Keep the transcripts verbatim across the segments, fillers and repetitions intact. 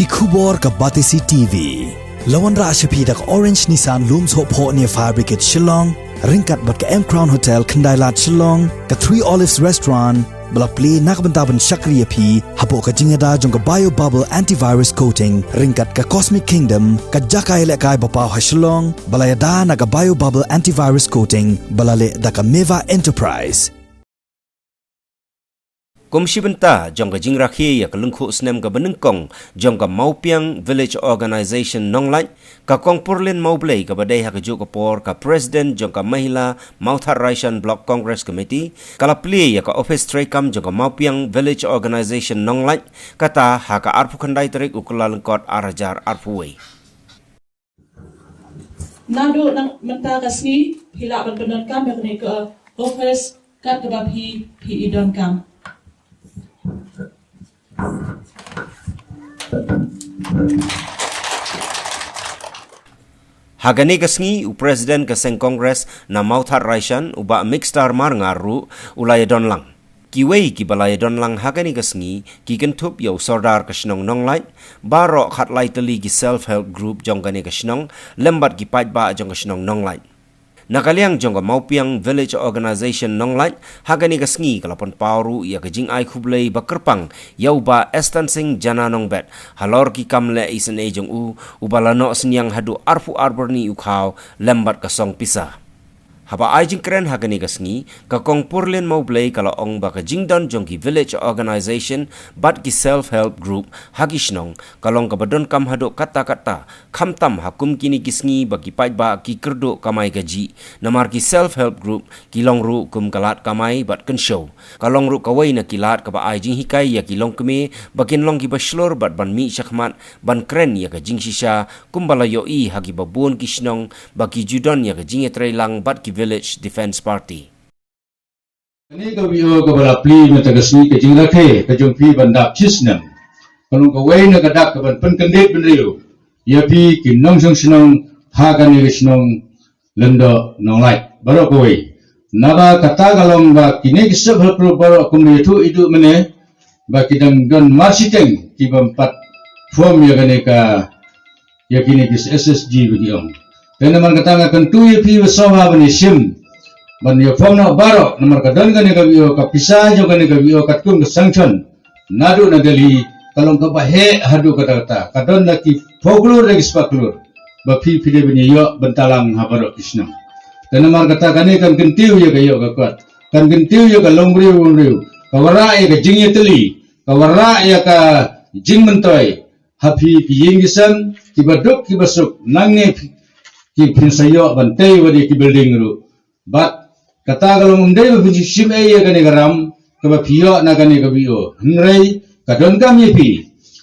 Ki khubor ka Batesi T V. La wanrah sha phi da ka Orange Nissan Lum Sohphoh near Fire Brigade Shillong, ryngkat bad ka M Crown Hotel Khyndai Lad Shillong, ka Three Olives Restaurant, ba la plie na ka bynta ban shakri ïa phi hapoh ka jingïada jong ka Bio Bubble Antivirus Coating, ryngkat ka Cosmic Kingdom, ka jaka ïalehkai ba paw ha Shillong, ba la ïada na ka Bio Bubble Antivirus Coating, ba la leh da ka Meva Enterprise. Kum shi bynta jong ka jingrakhe ïa ka lyngkhuh snem kaba nyngkong jong ka Mawpiang Village Organization Nonglait, ka Kong Purlin Mawblei, kaba dei ha kajuh ka por ka President jong ka Mahila Mawthadraishan Block Congress Committee, ka la plie ïa ka ophis treikam jong ka Mawpiang Village Organization Nonglait, kata ha ka arphew khyndai tarik u Kyllalyngkot ar hajar arphew wei. Naduh nang mynta ka sngi, phi lah ban pyndonkam ïa kane ka office kat kaba phi, phi i donkam. Ha kane ka sngi, u President ka Seng Congress na Mawthadraishan, u Bah Mixter Marngar ruh, u la ïadon lang. Kiwei kiba la ïadon lang ha kane ka sngi, ki kynthup ïa u Sordar ka shnong Nonglait, baroh khatlai tylli ki self help group jong kane ka shnong, lem bad ki paidbah jong ka shnong Nonglait. Na ka liang jong ka Mawpiang Village Organization Nonglait, ha kane ka sngi ka la pynpaw ruh ïa ka jingai khublei ba kyrpang ïa u Bah Estan Singh Jana Nongbet, halor ki kam leh isynei jong u, uba la noh synñiang haduh arphew ar byrni u khaw, lem bad ka song pisa. Haba ai jingkren ha kane ka sngi, ka Kong Purlin Mawblei ka la ong ba ka jingdon jong ki village organization bad ki self help group ha ki shnong, ka long kaba donkam haduh katta katta, khamtam ha kum kine ki sngi ba ki paidbah ki kyrduh kamai kajih, namar ki self help group ki long ruh kum ka lad kamai bad kynshew. Ka long ruh kawei na ki lad kaba ai jinghikai ïa ki longkmie ba kin long kiba shlur bad ban mih shakhmat ban kren ïa ka jingshisha, kumba la ïohi ha kiba bun ki shnong ba ki ju don ïa ka jingïatreilang bad ki Village Defence Party. Kane ka video kaba la plie mynta ka sngi, ka jingrakhe ka jong phi ban dap shi snem, ka long kawei na ka dak kaban pynkyndit bynriew ïa phi ki nongshong shnong ha kane ka shnong Lyngdoh Nonglait baroh kawei. Naba kata ka long ba kine ki self help group baroh kumba ïathuh i duh mynne, ba ki dang don marshiteng ki bym pat form ïa kane ka, ïa kine ki S H G ba ki ong. Te namar kata nga kyntu ïa phi ba sngewbha ban ïa shim, ban ïa form noh baroh, namar ka don kane ka video, ka pisa jong kane ka video katkum ka sanction naduh na Delhi, ka long kaba heh haduh katta katta, ka don da ki phew klur da ki spah klur. Ba phi phi dei ban ïa ïoh bynta lang ha baroh ki shnong. Te namar kata kane kan kyntiew ïa ka ïoh ka kot, kan kyntiew ïa ka longbriew bynriew, ka wanrah ïa ka jingïatylli, ka wanrah ïa ka jingmyntoi ha phi ki ïing ki sem, kiba duk kiba suk, nangne phi, ki phin sa ïoh ban tei wat ïa ki building ruh. Bad kata ka long ym dei ba phin shim ei ïa kane ka ram kaba phi ïoh na kane ka video, hynrei ka donkam ïa phi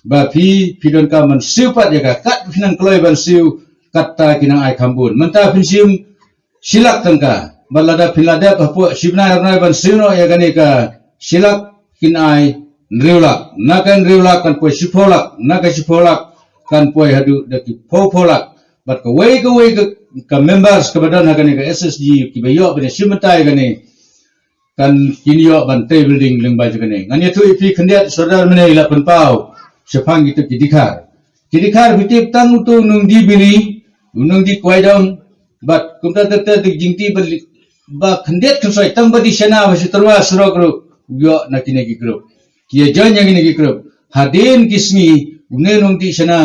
ba phi, phi donkam ban siew pat ïa ka, kat phi nang kloi ban siew, katta ki nang ai kham bun. Mynta phin shim shi lak tyngka, bad lada phin la dep hapoh shi bnai ar bnai ban siew noh ïa kane ka shi lak, kin ai hynriew lak, na ka hynriew lak kan poi shiphew lak, na ka shiphew lak kan poi haduh da ki phew phew lak. Bad kawei kawei ka, ka members kaba don ha kane ka S H G kiba ïoh ban ïa shim bynta ïa kane, kan kin ïoh ban tei building lyngba jong kane. Ngan ïathuh ïa phi khyndiat, Sordar mynne i la pynpaw shaphang kito ki dikhar. Ki dikhar phi tip, tang uto u nongdie biri, u nongdie kwai dong, bad kumta ter ter ki jingdie ba li-, ba khyndiat khyndiat, tang ba die shana ba shi tyrwa surok ruh u ïoh na kine ki group. Ki ïa join ïa kine ki group. Hadien ki sngi une u nongdie shana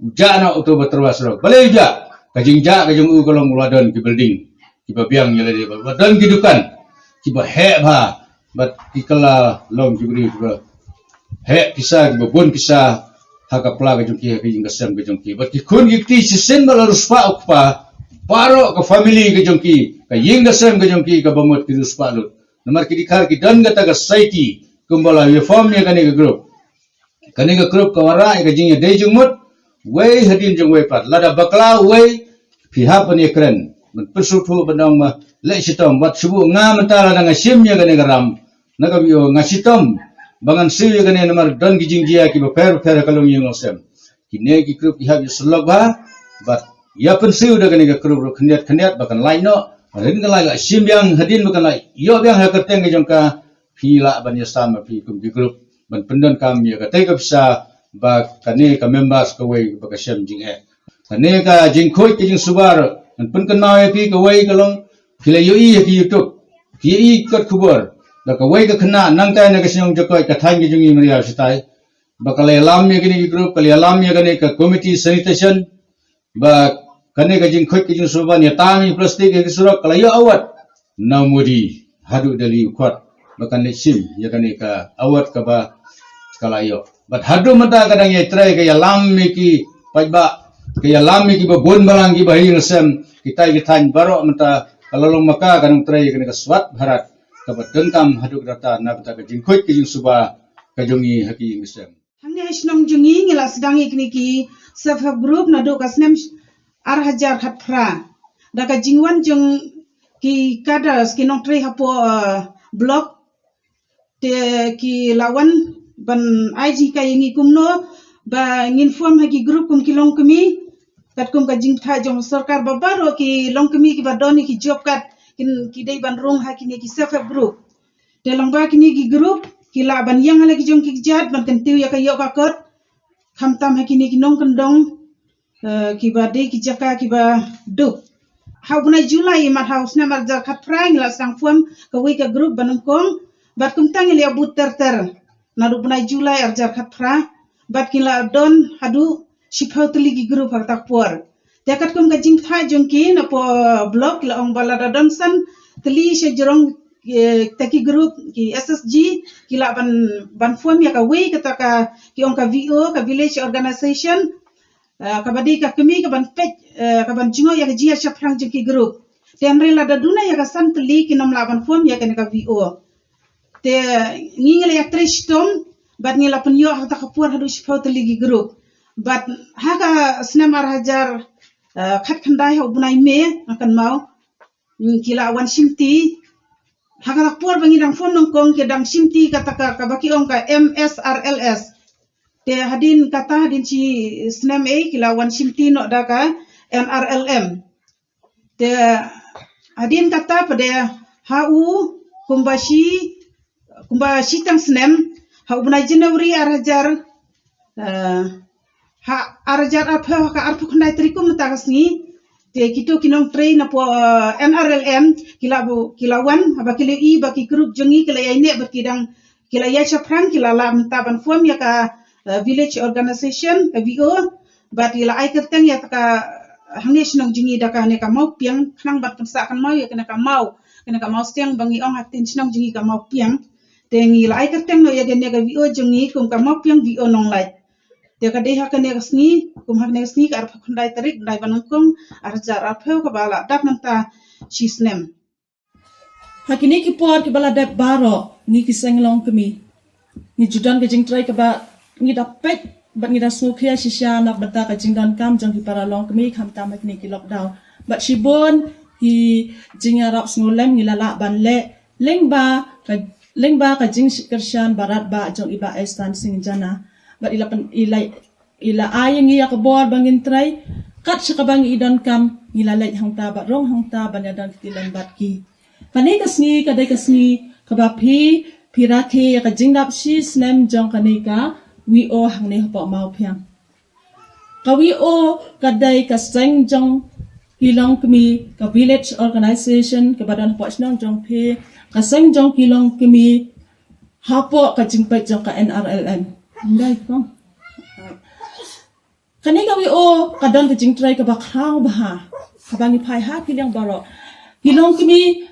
u jah noh uto ba tyrwa surok. Balei u jah? Ka jingjah ka jong u ka long u la don ki building kiba biang ïa lade, ba don ki dukan kiba heh bha, bad ki kylla long ki briew kiba heh pisa, kiba bun pisa ha ka pla ka jong ki, ha ka ïing ka sem ka jong ki. Bad ki khun ki kti, shisien ba la riewspah u kpa, baroh ka family ka jong ki, ka ïing ka sem ka jong ki kaba mut ki riewspah lut. Namar ki dikhar ki don kata ka saiti kumba la ïa form ïa kane ka group. Kane ka group ka wanrah ïa ka jingïadei jingmut wei hadien jong wei pat. Lada bakla wei, phi hap ban ïakren, ban pynsngewthuh, ban ong ba leh shitom, wat shu buh nga mynta lada nga shim ïa kane ka ram na ka video, nga shitom ba ngan siew ïa kane namar don ki jingjia kiba pher bapher ha ka longïing longsem. Kine ki group ki hap ïa sylloh bha, bad ïa pynsiew da kane ka group ruh khyndiat khyndiat ba kan lait noh, hadien kan lait la shim biang, hadien ba kan lait ïoh biang ha ka kyrteng ka jong ka, phi lah ban ïasam ma phi kum ki group ban pyndonkam ïa katei ka pisa ba kane ka members kawei ba ka shem jingeh. Kane ka jingkhuid ka jingsuba ruh ngan pynkynmaw ïa phi kawei ka long, phi la ïohi ha ki YouTube, phi ïohi kot khubor, ba kawei ka khynnah nangta na ka shnong Jakoi, ka thaiñ ka jong i Mawriaw Shatai, ba ka la ïalam ïa kane ka group, ka la ïalam ïa kane ka committee sanitation, ba kane ka jingkhuid ka jingsuba ban ïatam ïa plastik ha ki surok ka la ïoh award na u Modi haduh Delhi u khot ba kan leit shim ïa kane ka award kaba ka la ïoh. Bad haduh mynta ka dang ïai trei, ka ïalam ïa ki paidbah, ka ïalam ïa kiba bun balang, kiba ha ïing ha sem, kitai ki thaiñ baroh mynta, ka la long ma ka ka dang trei ïa kane ka Swachh Bharat kaba donkam haduh katta na bynta ka jingkhuid ka jingsuba ka jong ngi ha ki ïing ha sem. Hangne ha shnong jong ngi ngi la sdang ïa kine ki self help group naduh ka snem ar hajar khatphra. Da ka jingwan jong ki cadres, ki nongtrei hapoh, eh, block, te ki la wan ban ai jinghikai ïa ngi kumno ba ngin form ha ki group kum ki longkmie, katkum ka jingthaw jong sorkar ba baroh ki longkmie kiba don ïa ki job card kin, ki dei ban rung ha kine ki self help group. Te lyngba kine ki group ki lah ban ïeng ha la ki jong ki kjat ban kyntiew ïa ka ïoh ka kot, khamtam ha kine ki nongkyndong, eh, kiba dei ki jaka kiba duk. Ha u bnai July, imat ha u snem ar hajar khatphra ngi la sdang form kawei ka group ba nyngkong, bad kumta ngi la ïa bud ter ter naduh u bnai July ar hajar khatphra, bad ki la don haduh shiphew tylli ki group ha kata ka por. Te katkum ka jingthaw jong ki napoh block, ki la ong ba lada don san tylli sha jrong, eh, ta ki group ki S H G, ki lah ban, ban form ïa kawei kata ka, ki ong ka V O, ka village organization, eh, kaba dei ka kmie kaban peit, eh, kaban jngoh ïa ka jingïashaphrang jong ki group. Te hynrei lada duna ïa ka san tylli kin ym lah ban form ïa kane ka V O. Te ngi ngi la ïatrei shitom bad ngi la pynïoh ha kata ka por haduh shiphew tylli ki group. Bad ha ka snem ar hajar, eh, khatkhyndai ha u bnai May, nga kynmaw, mm, ki la wan shimti. Ha kata ka por ba ngi dang form nyngkong ki dang shimti kata ka, kaba ki ong ka M S R L S. Te hadien kata, hadien shi snem ei, ki la wan shimti noh da ka N R L M. Te hadien kata pat de ha u kumba shi, kumba shiteng snem, ha u bnai January ar hajar, eh, ha ar hajar arphew, ha ka arphew khyndai tarik kum mynta ka sngi, te kito ki nongtrei napoh, eh, N R L M ki la bu, ki la wan, haba ki la ïohi ba ki group jong ngi ki la ïaineh bad ki dang, ki la ïashaphrang, ki la lah mynta ban form ïa ka, eh, village organization, ka V O, bad ki la ai kyrteng ïa ka, hangne shnong jong ngi da kane ka Mawpiang, khnang ban pynsah kynmaw ïa kane ka maw, kane ka Mawsiang ba ngi ong ha ktien shnong jong ngi ka Mawpiang. Te ngi la ai kyrteng noh ïa kane ka V O jong ngi kum ka Mawpiang V O Nonglait. Te ka dei ha kane ka sngi, kum ha kane ka sngi ka arphew khyndai tarik bnai ba nyngkong ar hajar arphew, kaba la dap mynta shi snem. Ha kine ki por kiba la dep baroh, ngi ki seng longkmie ngi ju don ka jingtrei kaba ngi da peit bad ngi da sngewkhia shisha na bynta ka jingdonkam jong ki para longkmie, khamtam ha kine ki lockdown. Bad shibun ki jingïarap sngewlem ngi la lah ban leh lyngba ka, lyngba ka jingkyrshan barat ba jong i Bah Estan Singh Jana. Bad i la pyn-, i la, i la ai ïa ngi ïa ka bor ba ngin trei kat sha kaba ngi i donkam, ngi la leit hangta bad rung hangta ban ïadon kti lem bad ki. Kane ka sngi ka dei ka sngi kaba phi, phi rakhe ïa ka jingdap shi snem jong kane ka V O hangne hapoh Mawphiang. Ka V O ka dei ka seng jong ki longkmie, ka village organization kaba don hapoh shnong jong phi, ka seng jong ki longkmie hapoh ka jingpeit jong ka N R L M. Ndai kong. Kane ka V O ka don ka jingtrei kaba khraw bha, kaba ngi phai ha ki liang baroh. Ki longkmie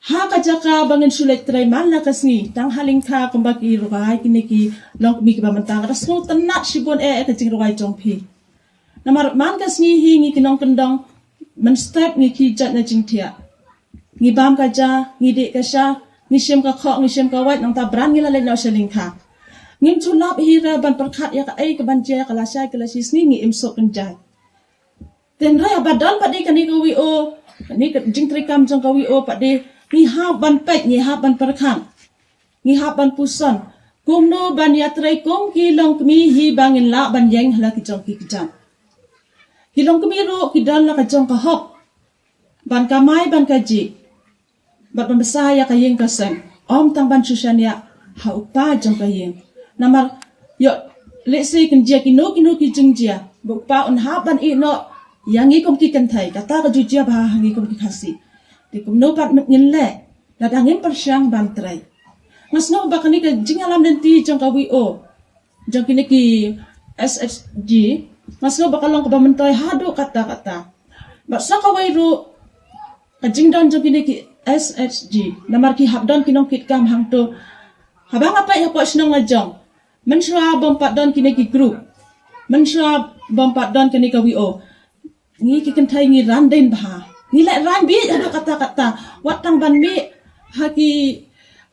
ha ka jaka ba ngin shu leit trei man la ka sngi, tang ha lyngkha kumba ki rwai, kine ki longkmie kiba mynta ka da sngewtynnat shibun eh, eh ka jingrwai jong phi. Namar man ka sngi hi ngi ki nongkyndong mynstep ngi ki jait na jingthiah. Ngi bam ka ja, ngi dih ka sha, ngi shim ka khoh, ngi shim ka wait, nangta bran ngi la leit noh sha lyngkha. Ngim ju lap hi re ban pyrkhat ïa kaei kaban jia ka lashai ka lashisngi, ngi im suk kynjai. Tynrai haba don pat de kane ka V O, kane ka jingtrei kam jong ka V O pat de, ngi hap ban peit, ngi hap ban pyrkhat, ngi hap ban puson kumno ban ïatrei kum ki longkmie hi ba ngin lah ban ïeng ha la ki jong ki kjat. Ki longkmie ruh ki don la ka jong ka hok ban kamai ban kajih bad ban bsa ïa ka ïing ka sem, ym tang ban shu shaniah ha u kpa jong ka ïing. Namar ïoh lehse kin jia kino kino ki jingjia ba u kpa un hap ban ïeh noh ïa ngi kum ki kynthei, kata ka ju jia bha ha ngi kum ki Khasi. Te kumno pat ngin leh lada ngim pyrshang ban trei? Nga sngew ba kane ka jingïalam lynti jong ka VO, jong kine ki SHG, nga sngew ba ka long kaba myntoi haduh katta katta. Bad sa kawei ruh ka jingdon jong kine ki SHG, namar ki hap don ki nongkitkam hangto. Haba nga peit hapoh shnong la jong, mynshuwa bym pat don kine ki group, mynshuwa bym pat don kine ka VO, ngi ki kynthei ngi ran dien bha, ngi leh ran bieit haduh katta katta. Wat tang ban mih ha ki,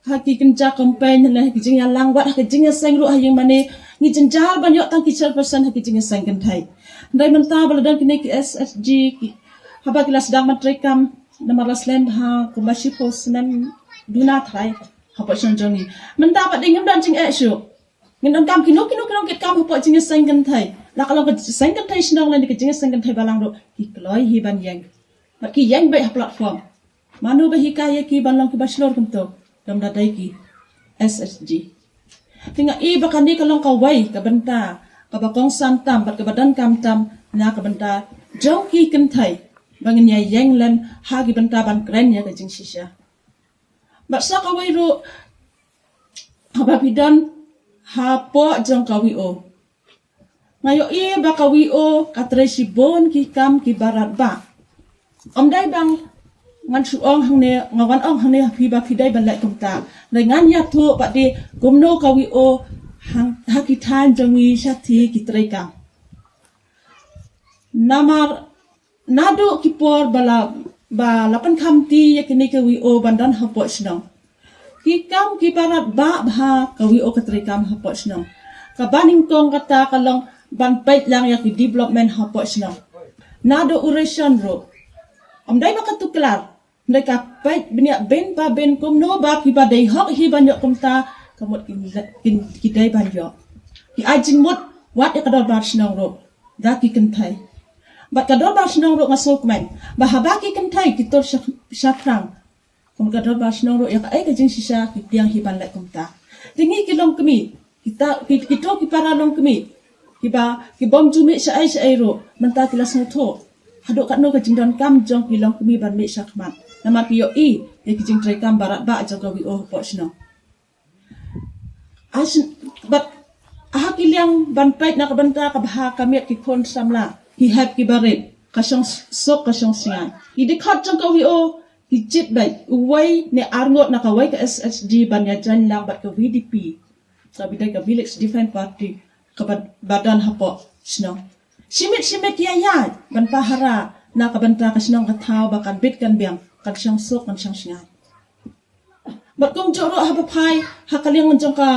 ha ki kynja campaign ne ha ki jingïalang, wat ha ki jingïaseng ruh ha ïing mane, ngi jynjar ban ïoh tang ki chairperson ha ki jingïaseng kynthei. Hynrei mynta ba la don kine ki SHG, ki, haba ki la sdang ban treikam, namar la slem bha kumba shiphew snem duna trai hapoh shnong jong ngi. Mynta pat dei ngim don jingeh shuh. Ngin donkam kino kino kino kitkam hapoh jingïaseng kynthei. La ka long ka seng kynthei shnong lane ka jingïaseng kynthei balang ruh, ki kloi hi ban ïeng. Bad ki ïeng beit ha platform. Mano ba hikai ïa ki ban long kiba shlur kumto? Kam da dei ki SHG. Te nga i ba kane ka long kawei ka bynta kaba kongsan tam bad kaba donkam tam na ka bynta jong ki kynthei, ba ngin ïa ïeng lem ha ki bynta ban kren ïa ka jingshisha. Bad sa kawei ruh, haba phi don hapoh jong ka VO, nga ïohi ba ka VO ka trei shibun ki kam kiba radbah. Ym dei ba ngan shu ong hangne, nga wan ong hangne ha phi ba phi dei ban leh kumta. Hynrei ngan ïathuh pat de kumno ka VO ha, ha ki thaiñ jong ngi shathie ki treikam. Namar naduh ki por ba la, ba la pynkham ti ïa kine ki VO ban don hapoh shnong, ki kam kiba radbah bha ka VO ka treikam hapoh shnong. Kaba nyngkong kata ka long ban peit lang ïa ki development hapoh shnong. Naduh u ration ruh, ym dei ba ka tuklar, hynrei ka peit bniah bynta bynta kumno ba kiba dei hok hi ban ïoh kumta, ka mut ki, ki, ki dei ban ïoh. Ki ai jingmut wat ïa ka dorbar shnong ruh da ki kynthei. Bad ka dorbar shnong ruh nga sngewkmen ba haba ki kynthei ki tur sha, shaphrang, kum ka dorbar shnong ruh ïa kaei ka jingshisha ki pdiang hi ban leh kumta. Te ngi ki longkmie, kita, ki, kito ki para longkmie, kiba, ki bym ju mih shaei shaei ruh, mynta ki la sngewthuh haduh katno ka jingdonkam jong ki longkmie ban mih shakhmat. Namar ki ïohi ïa ki jingtreikam ba radbah jong ka VO hapoh shnong. Bad ha ki liang ban peit na ka bynta kaba ha ka miet ki khun samla, ki hep kiba rit, ka shong suk ka shong sngi. Ki dkhot jong ka VO ki jied beit, uwei ne arngut na kawei ka SHG ban ïa join lang bad ka VDP, kaba dei ka Village Development Party, kaba, ba don hapoh shnong. Shimiet shimiet ki ïaid ban pahara na ka bynta ka shnong ka thaw ba kan bit kan biang, kan shong suk kan shong sngi. Bad kumjuh ruh haba phai ha ka liang jong ka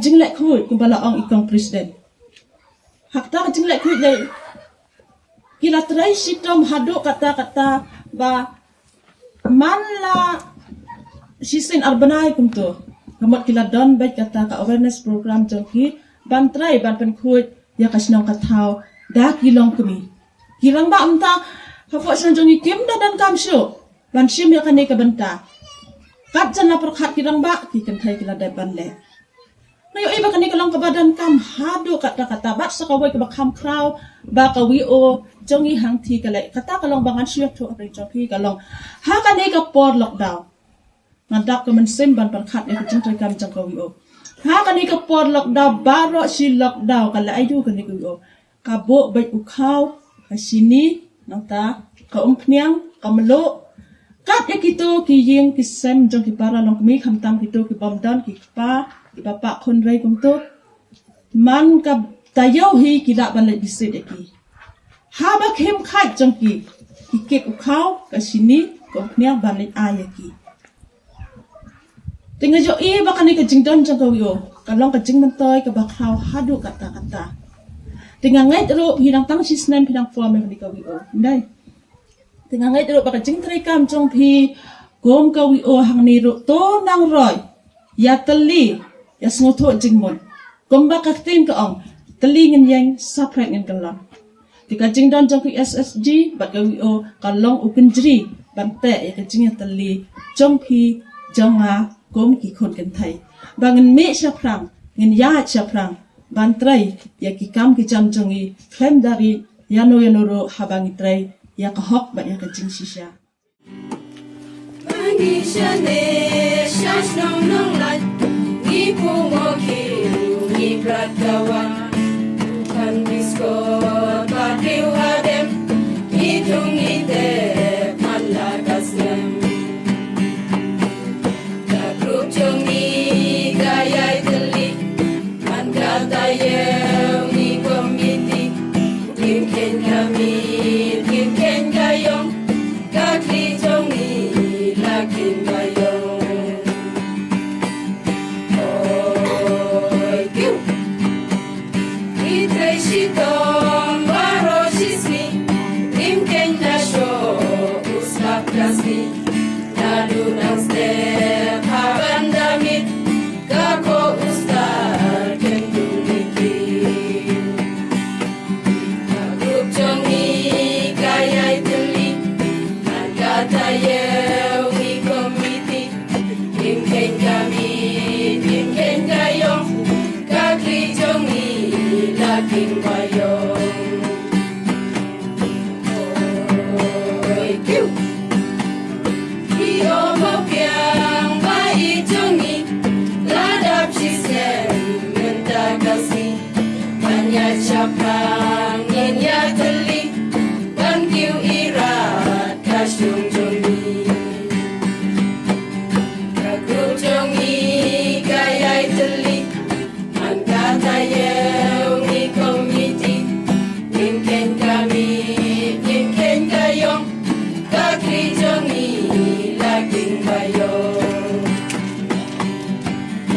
jingleh khuid, kumba la ong i kong president, ha kata ka jingleh khuid lei, ki la trei shitom haduh katta katta ba man la shisien ar bnai kumto, ka mut ki la don beit kata ka awareness program jong ki ban trei ban pynkhuid ïa ka shnong ka thaw da ki longkmie. Ki rangbah mynta hapoh shnong jong ngi kim da donkam shuh ban shim ïa kane ka bynta. Katba la pyrkhat ki rangbah, ki kynthei ki la dep ban leh. Nga ïohi ba kane ka long kaba donkam haduh katta katta. Bad sa kawei kaba kham khraw ba ka VO jong ngi hangthie ka leh, kata ka long ba ngan shu ïathuh ha pdeng jong phi, ka long ha kane ka por lockdown. Nga dap ka mynsiem ban pyrkhat ïa ka jingtreikam jong ka VO. Ha kane ka por lockdown, baroh shi lockdown ka la ïoh kane ka VO, ka buh beit u khaw, ka shini, nangta ka umphniang, ka mluh. Kat ïa kito ki ïing ki sem jong ki para longkmie, khamtam kito ki bym don ki kpa, ki bapah khun rei kumto, man ka taïew hi ki lah ban leit bishit ïa ki. Haba khim khat jong ki, ki kit u khaw, ka shini, ka umphniang ban leit ai ïa ki. Te nga ïohi ba kane ka jingdon jong ka VO ka long ka jingmyntoi kaba khraw haduh katta katta. Te nga ngeit ruh phi nang tang shisnem phi nang form ïa kane ka VO, ym dei? Te nga ngeit ruh ba ka jingtreikam jong phi kum ka VO hangne ruh to nang roi ïa tylli, ïa sngewthuh jingmut. Kumba ka ktien ka ong, tylli ngin ïeng, saphriang ngin kyllon. Te ka jingdon jong ka SHG bad ka VO ka long u kynjri ban teh ïa ka jingïatylli jong phi jong nga kum ki khun kynthei, ba ngin mih shaphrang, ngin ïaid shaphrang. ban trei ïa ki kam ki jam jong ngi khlem da ri ïano ïano ruh haba ngi trei ïa ka hok bad ïa ka jingshisha. Ba ngi shane sha shnong Nonglait, ngi pung o ki, ngi brat ka wan. Kan biskot ba briew hadem, ngi thung ngi tep man la ka snem. Ka grup jong ngi ka ïai tylli, man ka taïew ngi komiti. Kim khein ka miet, kim khein ka ïong, ka kli jong ngi la kim ba ïong. Oi, kiu. Ki trei shitom baroh shisngi, kim khein da shoh u slap ka sngi. Naduh dang step ha ban da miet, ka khoh u star khein tu ngi ki. Ka grup jong ngi ka ïai tylli, man ka taïew ngi komiti. Kim khein ka miet, kim khein ka ïong, ka kli jong ngi la kim ba ïong. Oi, kiu. Ki ong ba biang ba ïeit jong ngi, la dap shisnem mynta ka sngi. Ban ïa shaphrang ngin ïa tylli, ban kiew ïrad ka shnong jong ngi. Ka grup jong ngi ka ïai tylli, man ka taïew ngi komiti. Ngim khein ka miet, ngim khein ka ïong, ka kli jong ngi la kim ba ïong.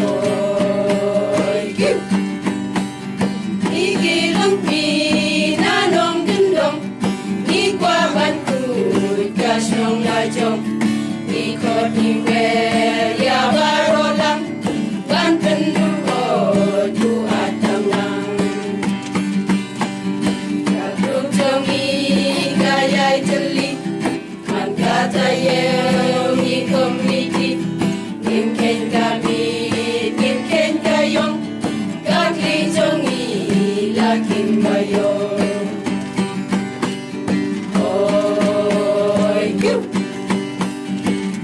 Oi, kiu. Ngi ki longkmie na nongkyndong, ngi kwah ban khuid ka shnong la jong. Ngi khot ngi wer ïa baroh lang, ban pynduh ot u At Tamlang. Ka grup jong ngi ka ïai tylli, man ka taïew ngi komiti. Ngim khein ka miet, ngim khein ka ïong, ka kli jong ngi la kim ba ïong. Oi, kiu.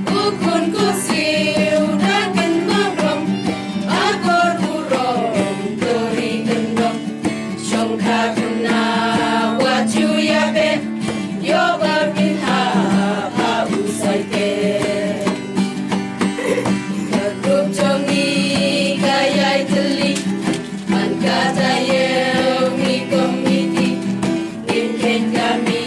Ko khun ko siew da kynmaw rom, akor u rom to ri kyndong. Shongkha khynnah wat shu ïa pet, ïoh ba pynhap ha u Saiket. Ka grup jong ngi ka ïai tylli, man ka taïew ngi komiti. Ngim khein ka miet,